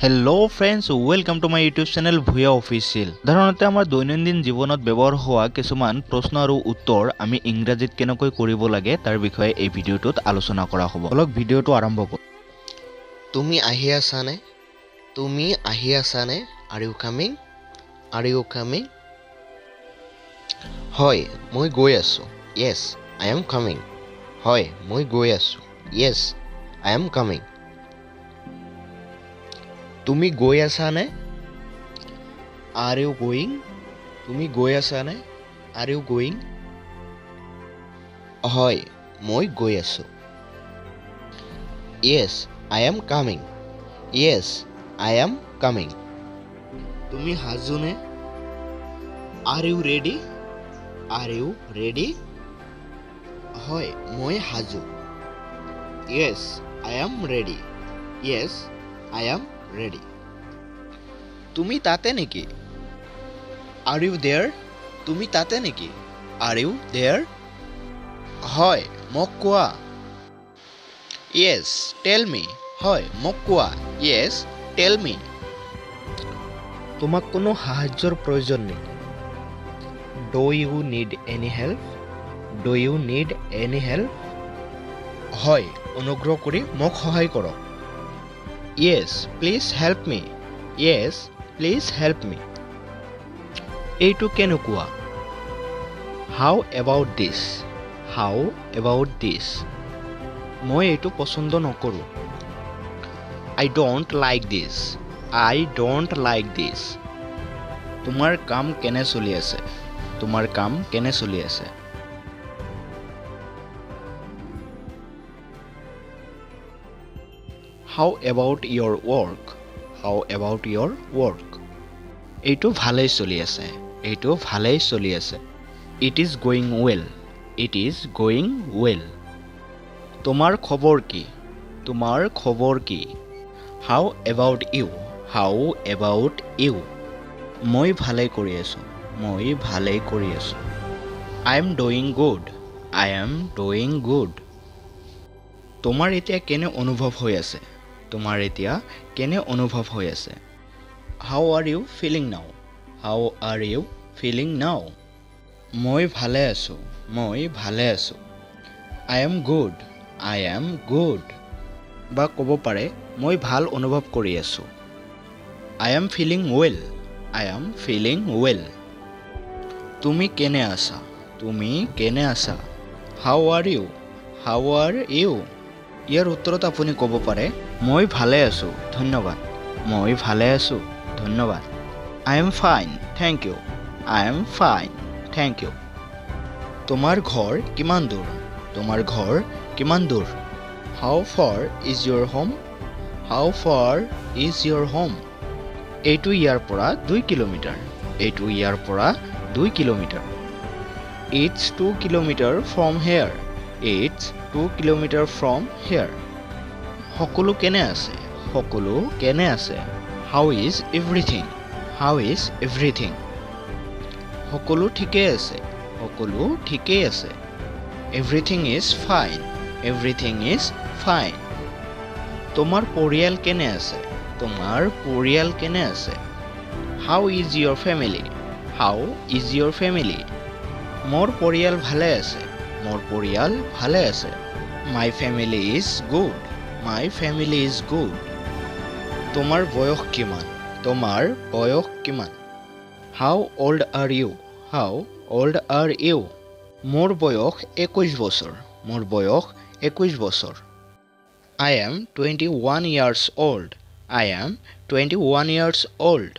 Hello friends, welcome to my YouTube channel Bhuyan official. সাধাৰণতে আমাৰ দৈনন্দিন জীৱনত ব্যৱহাৰ হোৱা কিছুমান প্ৰশ্ন আৰু উত্তৰ আমি ইংৰাজীত কেনেকৈ কৰিব লাগে তাৰ বিষয়ে এই ভিডিঅ'টোত আলোচনা কৰা হ'ব। অলপ ভিডিঅ'টো আৰম্ভ কৰোঁ। তুমি আহি আছানে? তুমি আহি আছানে? Are you coming? Are you coming? হয়, মই গৈ আছোঁ। Yes, I am coming. হয়, মই গৈ আছোঁ। Yes, I am coming. তুমি গৈ আছানে? Are you going? তুমি গৈ আছানে? Are you going? হয়, মই গৈ আছোঁ। Yes, I am coming. Yes, I am coming. তুমি সাজুনে? Are you ready? Are you ready? হয়, মই সাজু। Yes, I am ready. Yes, I am ready. তুমি তাতে নেকি? Are you there? তুমি তাতে নেকি? Are you there? হয়, মোক কোৱা। Yes, tell me. হয়, মোক কোৱা। Yes, tell me. তোমাক কোনো সাহায্যৰ প্ৰয়োজন নেকি? Do you need any help? Do you need any help? হয়, অনুগ্ৰহ কৰি মোক সহায় কৰক। Yes, please help me. Yes, please help me. এইটো কেনেকুৱা? How about this? How about this? মই এইটো পছন্দ নকৰোঁ। I don't like this. I don't like this. তোমাৰ কাম কেনে চলি আছে? তোমাৰ কাম কেনে চলি আছে? How about your work? How about your work? এইটো ভালেই চলি আছে। এইটো ভালেই চলি আছে। It is going well. It is going well. তোমাৰ খবৰ কি? তোমাৰ খবৰ কি? How about you? How about you? মই ভালেই কৰি আছোঁ। মই ভালেই কৰি আছোঁ। I am doing good. I am doing good. তোমাৰ এতিয়া কেনে অনুভৱ হৈ আছে? তোমাৰ এতিয়া কেনে অনুভৱ হৈ আছে? How are you feeling now? How are you feeling now? মই ভালে আছোঁ। মই ভালে আছোঁ। I am good. I am good. বা ক'ব পাৰে মই ভাল অনুভৱ কৰি আছোঁ। I am feeling well. I am feeling well. তুমি কেনে আছা? তুমি কেনে আছা? How are you? How are you? ইয়াৰ উত্তৰত আপুনি ক'ব পাৰে মই ভালে আছোঁ, ধন্যবাদ। মই ভালে আছোঁ, ধন্যবাদ। I am fine, thank you. I am fine, thank you. তোমাৰ ঘৰ কিমান দূৰ? তোমাৰ ঘৰ কিমান দূৰ? How far is your home? How far is your home? এইটো ইয়াৰ পৰা 2 কিলোমিটাৰ। এইটো ইয়াৰ পৰা 2 kilometre. It's 2 kilometer from here. It's 2 kilometer from here. সকলো কেনে আছে? সকলো কেনে আছে? How is everything? How is everything? সকলো ঠিকেই আছে। সকলো ঠিকেই আছে। Everything is fine. Everything is fine. তোমাৰ পৰিয়াল কেনে আছে? তোমাৰ পৰিয়াল কেনে আছে? How is your family? How is your family? মোৰ পৰিয়াল ভালে আছে। মোৰ পৰিয়াল ভালে আছে। My family is good. My family is good. তোমাৰ বয়স কিমান? তোমাৰ বয়স কিমান? How old are you? How old are you? মোৰ বয়স 21 বছৰ। মোৰ বয়স 21 বছৰ। I am 21 years old. I am 21 years old.